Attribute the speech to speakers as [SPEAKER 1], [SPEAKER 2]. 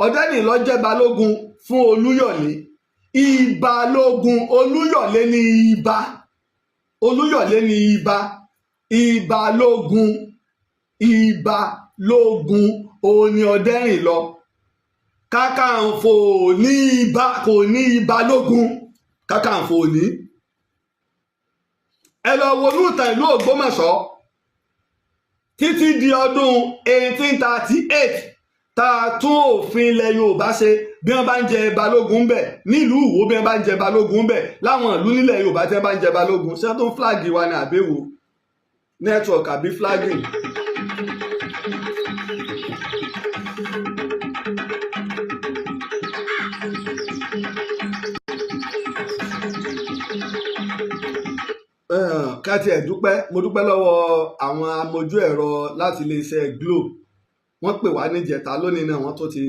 [SPEAKER 1] Ọ̀dẹ́rìnlọ jẹ́ balógun fún Olúyọ̀lé. Ìbalógun Olúyọ̀lé ní Ìbà, Olúyọ̀lé ní Ìbà, Ìbalógun, Ìbalógun òun ni Ọ̀dẹ́rìnlọ. Kákàǹfò ní Ìbà, kò ní Ìbalógun, Kákàǹfò ní. Ẹ lọ wo inú ìtàn ìlú Ògbómọ̀ṣọ́ títí di ọdún 1838 tá a tún òfin ilẹ̀ Yorùbá ṣe. Bí wọ́n bá ń jẹ balógun bẹ̀ nílùú Ìwó, bí wọ́n bá ń jẹ balógun bẹ̀ láwọn ìlú nílẹ̀ Yorùbá, tí wọ́n bá ń jẹ balógun, ṣé tó ń flag wa ní àbẹ̀wò network àbí flagging? Ká tiẹ̀ dúpẹ́, mo dúpẹ́ lọ́wọ́ àwọn amójú ẹ̀rọ láti iléeṣẹ́ Glo. Wọ́n pè wá níjẹta, lónìí náà wọ́n tó ti